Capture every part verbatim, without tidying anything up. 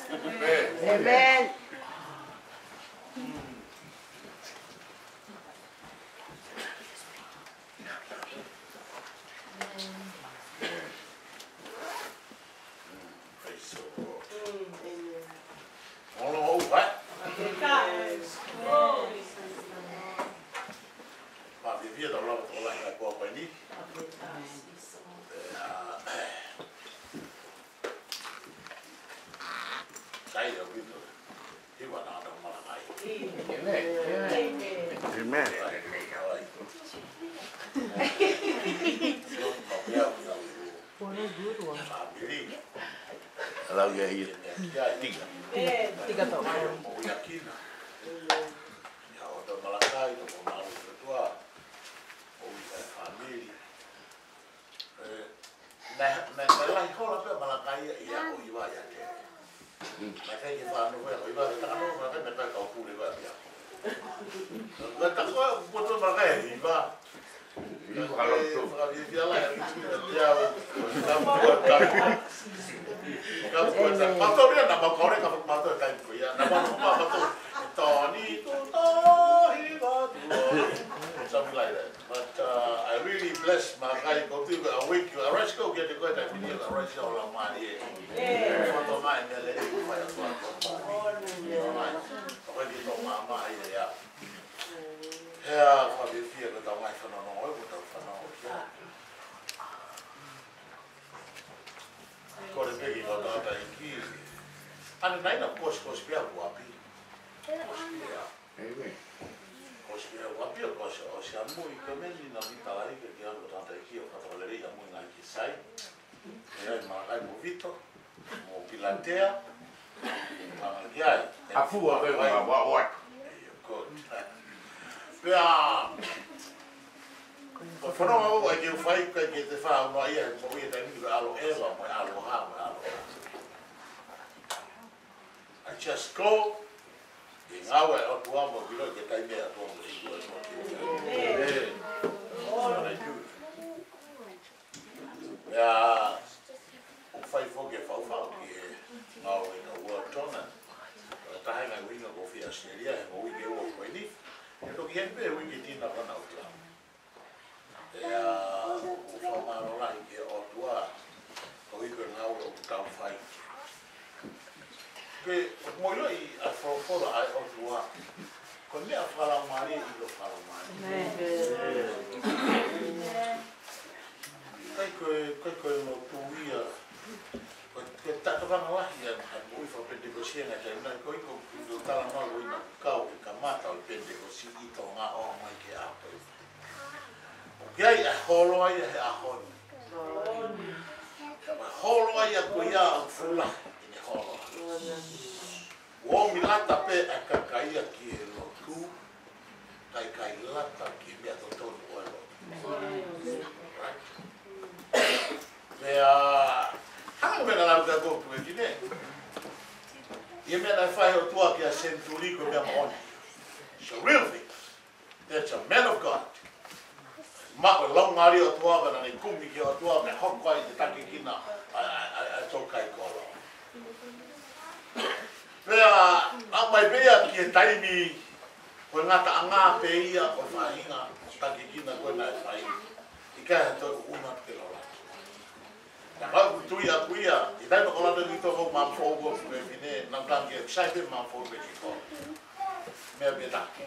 ʻĒmeni. Praise the Lord. Ono o vai. Mā vivia tau lava tau lahi ai kua pai ni. Sai o vito. Hiva na tau Malakai. ʻĒmeni. ʻĒmeni. What a good one. Family. Lau ia ia. Ia, ia. Tika. Tika tau. Ia kina. Ia o tau Malakai, tau Malakai tua. O ia family. Ē, na, na, na lahi hola pē Malakai ia ʻo hiva ia ke. Na kai ke fano ko ia ko hiva, ka no Malakai na kai kau pule va ia. Na ta ko ko to Malakai hiva. Hiva ka lo to. Hiva ia la ia ia. Ka ko ta. Mato ia na ma kore ka mato kai ko ia. Na ma ma mato. Toni tu to hiva tu. Something like that. But, uh, I really bless Malakai, ko tu ka awake you. Arise ko kia te koe tai pini, arise o la mari e. Foto mai me le i fai a tua. Alright. Ko ki to mama ia ia. Hea, ko ki fia ko tau mai fano no, ko tau fano kia. Ko le peki ko tau tai ki. Ana nai na kos kos pia kuapi. Kos pia. ʻĒmeni. Ko si ʻe ua pia, ko si, ʻo si a mui, ko meni na mi tala i ke ke anu tata i ki o kata lelei a mui ngai ki sai. ʻE ai Malakai mo Vito, mo Pilatea, ma ki ai. A fua pe ma wa wa. Io, ko. Pea, ko fanonga o ai ke u fai, kai ke te fa, ʻo ia, mo ia tai ni alo eva, mo alo ha, mo alo ha. I just go. ʻE ngāue ʻa e ʻOtua mo kilo ke taimi ʻa e ʻOtua mo kilo. ʻĒmeni. That's what I do. Ia, ʻo fai foki e faufau ki he ngāue ka ua tona. ʻO taha e ngaahi ʻuhinga ko fia Australia, he mo uike ua ko eni. ʻE toki heni pē uike tina kana ʻo tau. ʻE, ʻoku fakamālō lahi ki he ʻOtua, koeʻuhi ko e ngāue ʻoku tau fai. Pea, ʻoku mou ʻiloʻi ʻa e folofola ʻa e ʻOtua, ko e meʻa fakalaumālie ʻilo fakalaumālie. ʻĒmeni. ʻIkai ko e, ʻikai ko e lotu ia, ko e, ko e tokanga lahi ʻa e, ʻa e moʻui fakapenitekosi ʻi he ngaahi taimi ni, koeʻuhi ko e, ko e talanoa ko ena kau ki he kamata ʻo e Penitekosi ʻi Tonga ʻo aʻu mai ki he ʻaho ko eni. ʻOku ʻi ai e holo ia he ʻaho ni. Ko e holo ia ko ia ʻoku fuʻu lahi ʻene holo. ʻOku ʻomi lata pē ʻa e kakai ia ki he lotu, kae ʻikai lata ki he meʻa totonu ʻo e lotu. Right? Pea, hanga meʻa na lau ka ko pue ki ne. ʻI he meʻa naʻe fai ʻe he ʻOtua ki he senituli ko e meʻa moʻoni. It's a real thing. That's a man of God. Maʻu e Laumālie ʻo e ʻOtua, ka naʻa ne kumi ki he ʻOtua, mo hoko ai ʻo takikina ʻa e, ʻa e, ʻa e, ʻa e tō kai koloa. Pea, aʻu mai pē ia ki he taimi, ko e ngataʻanga pē ia ʻo e faʻahinga takikina ko ē naʻe fai. ʻIkai ha toe ʻunu atu ke lolaki. Naʻa ku tui ʻaku ia, ʻi he taimi ko Lata ni tō ko Mamafoʻou ko Fefine, naʻa tangi e sai pē Mamafoʻou pe ki ko. Meʻa pē taki.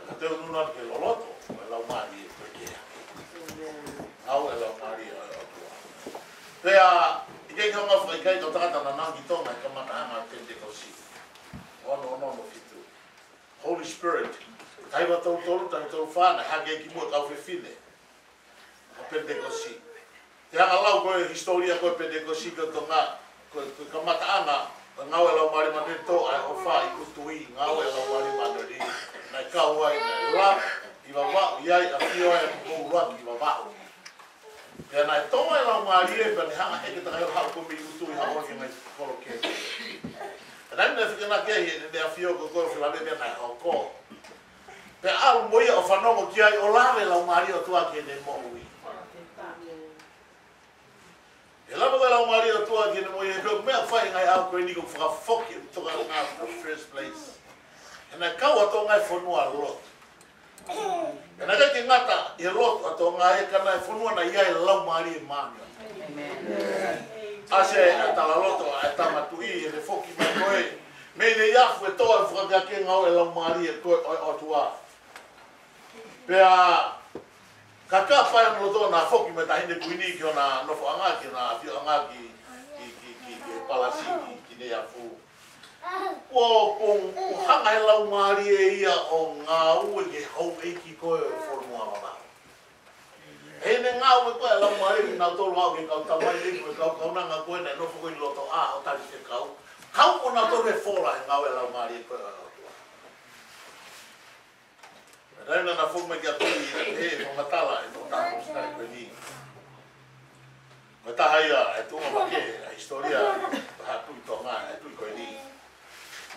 Ka te unu na ke loloto, ko e Laumālie ko e kea. Ngāue e Laumālie ʻo e ʻOtua. Pea, ʻi he ʻikai ke hanga fai kai kau tangata naʻa nau ʻi Tonga he kamataʻanga Penitekosi. Ono, ono, ono fitu. Holy Spirit. Taimi ʻa tautolu, taimi ʻa taufana, hake ki muʻa kau fefine. ʻA Penitekosi. Te hanga lau ko e hisitōlia ko e Penitekosi ko Tonga, ko e, ko e kamataʻanga, ko e ngāue Laumālie Māʻoniʻoni tō ʻa e ʻofa ʻi ʻUtui, ngāue Laumālie Māʻoniʻoni, naʻe kau ai, naʻe la, ʻi Vavaʻu, ʻi ai, ʻafio ai, ko ʻUluaki ʻi Vavaʻu. Pea naʻe tō ai Laumālie, pea ne hanga ʻe he takai ʻo haʻu ko mei ʻUtui, haʻu ki he ngaahi kolo kehe. Pea naʻe fika na ke he, ne ʻafio ko ko e fila me pea naʻe hoko. Pea ʻalu mo ia ʻo fanongo ki ai ʻo lave Laumālie ʻo e ʻOtua ki heʻene moʻui. ʻE lava ko e Laumālie ʻo e ʻOtua Ko ʻene moʻui, he ko e meʻa ʻoku fai he ngaahi ʻaho ko eni ko e fakafoki e tokanga in the first place. He naʻe kau ʻa Tonga he fonua lotu. He naʻe ʻikai ke ngata ʻi he lotu ʻa Tonga ia ka naʻe fonua naʻe ʻi ai e Laumālie Māʻoniʻoni. ʻAsi e talaloto ʻa e tama tuʻi heʻene foki mai ko ē mei Neiafu, e toʻa e fakakeakenga ʻo e Laumālie ko ē ʻo e ʻOtua. Pea ka ka fai ana loto naʻa foki mai e Taʻahine Kuini ki hona nofoʻanga, ki hona ʻafioʻanga ki, ki, ki, ki, ki Palasi, ki, ki Neiafu. Kuo, kuo, kuo hanga he Laumālie ia ʻo ngāue ki he houʻeiki ko ē ʻo e Fonuavavau. Heʻene ngāue ko ē ʻa e Laumālie kinautolu, aʻu ki he kau tamaioʻeiki mo e kau kaunanga ko ē naʻe nofo ko ē ʻi loto ʻā ʻo tali fekau. Kau ko kinautolu he fola he ngāue ʻa e Laumālie ko ē ʻa e ʻOtua. Pea taimi naʻa na foki mai ki ʻapi, ʻi he fakamatala ʻe he tokotaha ko eni. Ko e taha ia e tuʻunga makehe ʻa e hisitōlia ʻa e Tuʻi Tonga, ʻa e tuʻi ko eni.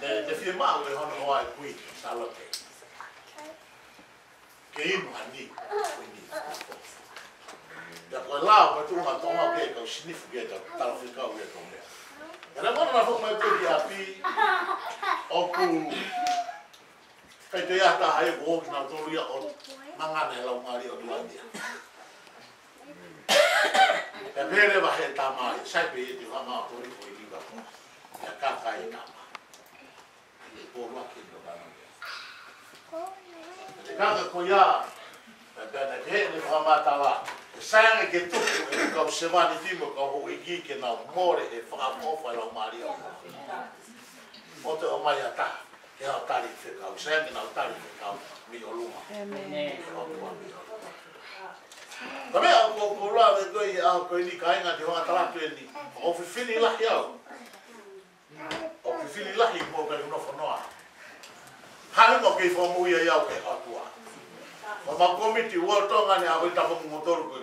Ne, ne fiemaʻu ʻe hono hoa e Kuini, Sālote, ke inu ha niu, Kuini. Pea ko e lao mo e tuʻunga Tonga ke kau sinifu ke kau talafekau ke kau meʻa. Pea naʻe ʻalu ʻo foki mai ko ē ki ʻapi, ʻoku ʻikai toe ʻi ai ha taha ia kuo ʻomi kinautolu ia ʻo mangana he Laumālie ʻo tuʻa ia. Pea pehē leva ʻe he tama ia, sai pē ia te u hanga ʻo toli ko e niu ko ē. Pea kaka e tama. Pea pōloaki e tama ia. Pea kaka ko ia, pea, pea naʻe pehē ʻene fakamatala, ʻe sai ange ke tuku e kau sevāniti mo e kau houʻeiki ke nau mole he fakaʻofoʻofa e Laumālie ʻo tuʻa. ʻO toe ʻomai ha taha ke haʻu ʻo tali fekau, sai ange ke nau tali fekau mei ʻolunga. ʻĒmeni. Mei ʻolunga, mei ʻolunga. Ka meʻa ʻoku, ʻoku ou lave ko ē ʻi he ʻaho ko eni, kāinga, ki he fakatalaki eni, ʻoku fifili lahi au. ʻOku fifili lahi mo ka ino fanoa. Hali mo kei fakamoʻui ai au ʻe he ʻOtua. Ko ʻemau kōmiti ʻo Tonga ne ʻave tapu mo tolu ko ē.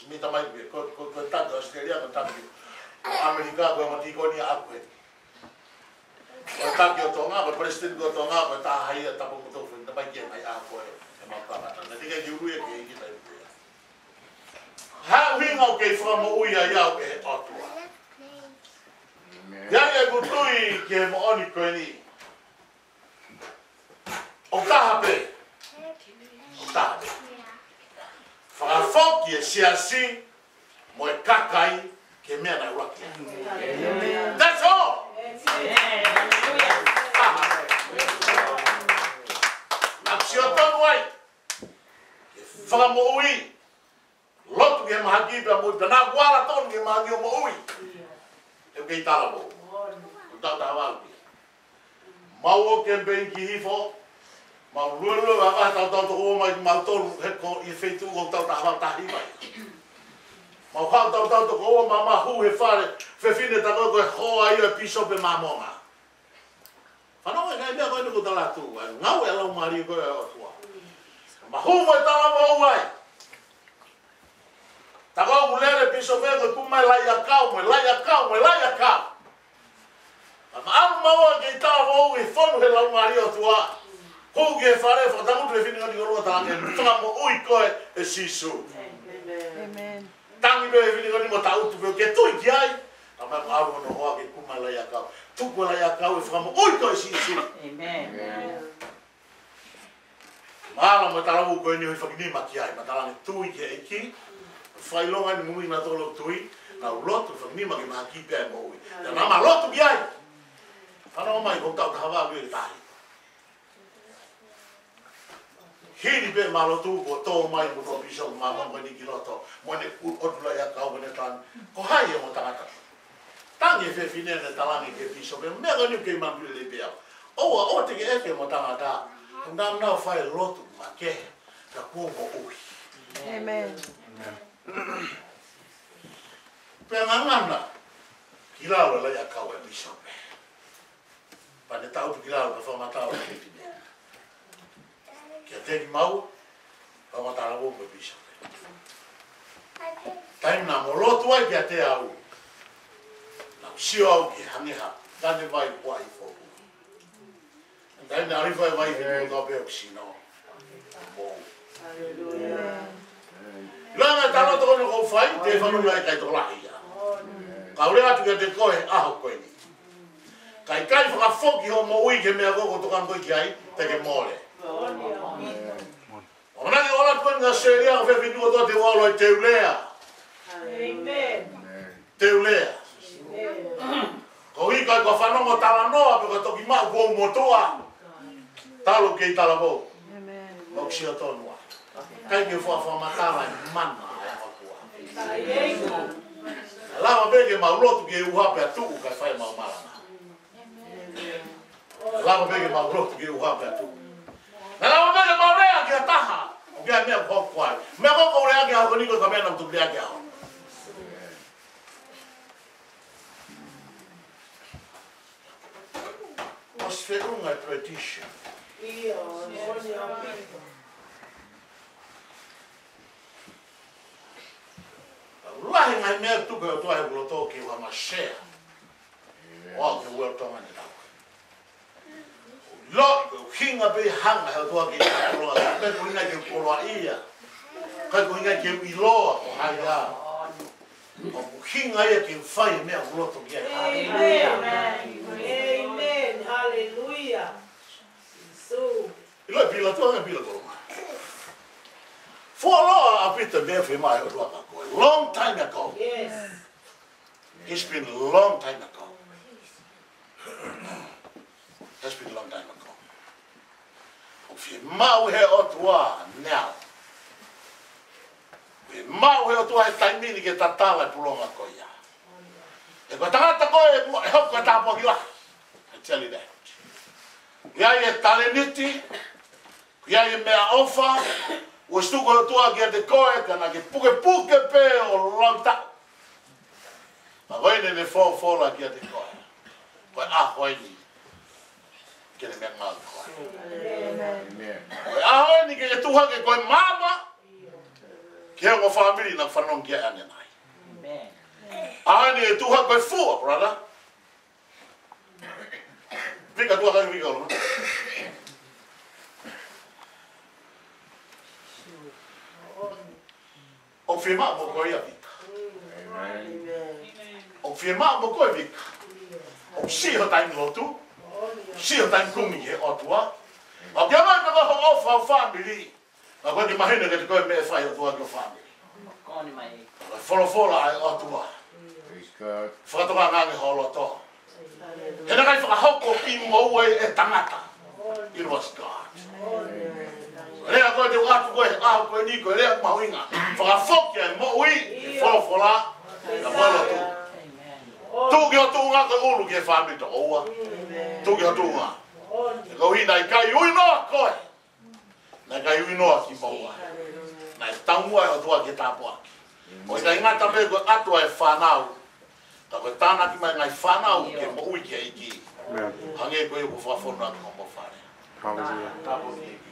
Mita mai pē, ko, ko, ko e taki ʻAositelēlia, ko e taki ʻAmelika, ko e matikoni aku ē. Ko e taki ʻo Tonga, ko e palesiteni ʻo Tonga, ko e taha ia tapu mo tolu, mita mai ki he ngaahi ʻaho ko ē, ʻemau kamata. Naʻe teʻeki ke ulu ia ke ʻi kita i pē. Hā e ʻuhinga ʻoku kei fakamoʻui ai au ʻe he ʻOtua? ʻI ai ʻeku tui ki he moʻoni ko eni. ʻOku taha pē. ʻOku taha pē. Fakafoki e siasi mo e kakai ki he meʻa naʻe ʻuluaki. That's all. Naʻa ku sio tonu ai ki he fakamoʻui. Lotu ki he mahaki pea moʻui, pea naʻa ku ala tonu ki he mahaki ʻo moʻui. ʻOku kei talavou. ʻOku tau taha valu pē. Mau ō kemipeini ki hifo, mau luelue vavaha tautau toko ua mai mautolu he ko ʻi he feituʻu ʻoku tau taha valu tahi mai. Mau haʻu tautau toko ua mai mau hū he fale, fefine ta ko e hoa ia ʻo e pīsope Māmonga. Fanongo e ngaahi meʻa ko eni ʻoku tala atu, ʻa e ngāue ʻa e Laumālie ko ē ʻo e ʻOtua. Mau hū mo e talavou ai. Ta ko ʻeku lele pīsope ko e kumi mai e lai ʻakau, mo e lai ʻakau, mo e lai ʻakau. Ka mau ō mai kei talavou ʻi he fonu he Laumālie ʻo e ʻOtua. Hū ki he fale, fakatangutu e fefine ko eni ʻo lua, talaange, fakamoʻui koe ʻe Sīsū. ʻĒmeni. Tangi pē e fefine ko eni mo tangutu pē ke tui ki ai. Ka mau ʻalu hono hoa ke kumi mai e lai ʻakau. Tuku e lai ʻakau, ʻe fakamoʻui koe ʻe Sīsū. ʻĒmeni. Mālō mo e talavou ko eni ʻo hifaki nima ki ai, mo talaange tui ki he ʻEiki. Fakaʻilonga eni muimui naʻa tau lotu tui, naʻa ku lotu hifaki nima ki he mahaki pea moʻui. Naʻa mau lotu ki ai. Fanongo mai, ʻoku tau taha valu e tahi. Hili pē ʻema lotu kuo tō mai mo tō pīsope Māmonga ko eni ki loto, mo ʻene ʻoatu e lai ʻakau mo ʻene talaange, ko hai homo tangata? Tangi e fefine ʻo ne talaange ki he pīsope, meʻa ko eni ʻoku kei manavahē pē au. ʻOua, ʻoua te ke ʻeke homo tangata, he naʻa nau fai e lotu makehe, ka kuo moʻui. ʻĒmeni. Pea ngangana ki lalo e lai ʻakau ʻa e pīsope. Pea ne tangutu ki lalo pea fakamatala ki he fefine. Kiate kimaua, kau talavou mo e pīsope. Taimi naʻa mo lotu ai kiate au, naʻa ku sio au ki he hangē ha tane vai kuo ʻi foʻou. Taimi naʻa ʻalu hifo e vai ki tuʻa pē ʻoku sino. Mou. Haleluia. Langa talo toko no ko fai, te fanongo ai kae tokolahi ia. ʻOku ou lea atu kiate koe he ʻaho ko eni. Ka ʻikai fakafoki hoʻo moʻui ki he meʻa ko ē ʻoku tokanga koe ki ai, te ke mole. ʻOku ʻamanaki ʻo ʻalu atu ko eni ki ʻAositelēlia, ko e fefinuʻa kotoa te u ʻalu ai te u lea. Amen. Te u lea. Amen. Ko e ʻikai ko e fanongo talanoa, pe ko e toki maʻu kuo u motuʻa. Talu kei talavou. Amen. Mo sio tonu ai. ʻIkai ke u fakamatala e mana ʻa e ʻOtua. Lava pē ke mau lotu ki he ʻuha pea tuʻu kae fai ʻemau malanga. Lava pē ke mau lotu ki he ʻuha pea tuʻu. Naʻe lava pē ke mau lea ki ha taha ʻo ki ai e meʻa ʻoku hoko ai. Meʻa ko ē ʻoku ou lea ki ai he ʻaho ni ko e meʻa naʻa ku tuku lea ki ai he ʻaho ni. ʻOsi feʻunga e tradition. ʻIo, ʻosi feʻunga. Lahi e ngaahi meʻa ʻoku tuku ʻe he ʻOtua he loto ke u hanga ʻo share. ʻO aʻu ki he World Tongan Day. Lo, ko e ʻuhinga pē hanga ʻe he ʻOtua ke u koloaʻia. Pe ko e ʻuhinga ke u koloaʻia. Ka ko e ʻuhinga ke u ʻiloa ko hai au. Ko e ʻuhinga ia ke u fai e meʻa ʻoku loto ki ai. Amen. Amen. Hallelujah. So. ʻIloa e pila tuʻa, e pila ko ē. Fuoloa ʻaupito e meʻa ʻoku fiemaʻu ʻe he ʻOtua kia koe. Long time ago. Yes. It's been a long time ago. It's been a long time ago. ʻOku fiemaʻu ʻe he ʻOtua now. ʻOku fiemaʻu ʻe he ʻOtua he taimi ni ke tatala e pulonga ko ia. He ko e tangata ko ē ʻe mo-, ʻe hoko ko e tāpuaki lahi. I tell you that. ʻOku ʻi ai e talēniti, ʻoku ʻi ai e meʻaʻofa, ʻoku ʻosi tuku ʻe he ʻOtua kiate koe, ka naʻa ke pukepuke pē ʻo lau taʻu. Ka ko eni ʻene folofola kiate koe. Ko e ʻaho eni ke ne meʻangāueʻaki koe. Amen. Ko e ʻaho eni ke ke tuʻu hake ko e maama ki he ongo fāmili naʻa ku fanongo ki ai ʻanenai. Amen. ʻAho eni ke tuʻu hake ko e fua, brother. Vika tuʻa kai vika olo. ʻOku fiemaʻu mo koe ia Vika. Amen. ʻOku fiemaʻu mo koe Vika. ʻOku siʻi ho taimi lotu. Siʻi ho taimi kumi ki he ʻOtua. ʻOku ke mai pē ko hoʻo ʻofa ho fāmili. Ka ʻoku ʻikai ke mahino kiate koe e meʻa ʻe fai ʻe he ʻOtua ki ho fāmili. Ko eni mai. Ka ko e folofola ʻa e ʻOtua. Praise God. Fakatokanga ange ho loto. He naʻe ʻikai fakahoko kimoua ʻe tangata. It was God. Amen. Lea ko ē te u ʻoatu ko ē he ʻaho ko eni ko e lea mahuʻinga. Fakafoki ʻa e moʻui, folofola, ka ko e lotu. Tuʻu ki ho tuʻunga ko e ʻulu ki he fāmili toko ua. Tuʻu ki ho tuʻunga. He ko e ʻuhi naʻe ʻikai ui noa koe. Naʻe ʻikai ui noa kimoua. Naʻe taumuʻa e ʻOtua ke tāpuaki. ʻOku ʻikai ngata pē ko e ʻatu ʻa e fānau. Ka ko e tānaki mai e ngaahi fānau ke moʻui ki he ʻEiki. Amen. Hangē ko ia kuo fakafonu atu ki homou fale. Hallelujah. Tāpuaki e ʻEiki.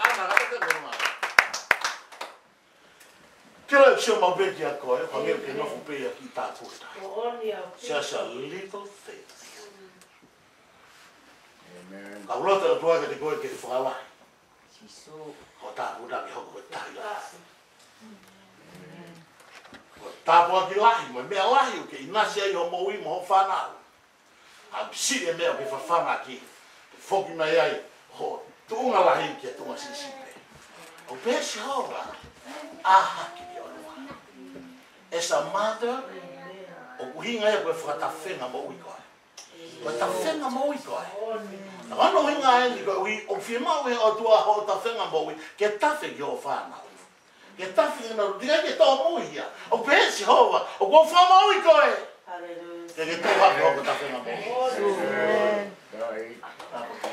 ʻAna, ʻana, ʻana, ʻana. Ke lau sio maʻu pē kiate koe, hangē ko e nofo pē ia ki tātou e taha. Just a little faith. Amen. Ka ʻoku loto atu ai kiate koe ke fakalahi. Sīsū. Ko e tāpuaki ke hoko ko e tahi lahi. Ko e tāpuaki lahi, mo e meʻa lahi ʻoku ke ʻinasi ai ho moʻui mo ho fānau. ʻOku siʻi e meʻa ʻoku ke fafanga ki, ke foki mai ai ho tuʻunga lahi ki he tuʻunga siʻisiʻi pē. ʻOku pehē ʻe Sihova, ʻā hake ki ʻolunga. As a mother, ʻoku ʻuhinga ia ko e fakatafenga moʻui koe. Ko e tafenga moʻui koe. Naʻa ko hono ʻuhinga eni ko e ʻuhi, ʻoku fiemaʻu ʻe he ʻOtua hoʻo tafenga moʻui, ke tafe ki hoʻo fānau. Ke tafe ke nau, ʻikai ke tōmui ia. ʻOku pehē ʻe Sihova, ʻoku ou fakamoʻui koe. Hallelujah. Ke ke tuʻu hake ʻo ke tafenga moʻui. Amen.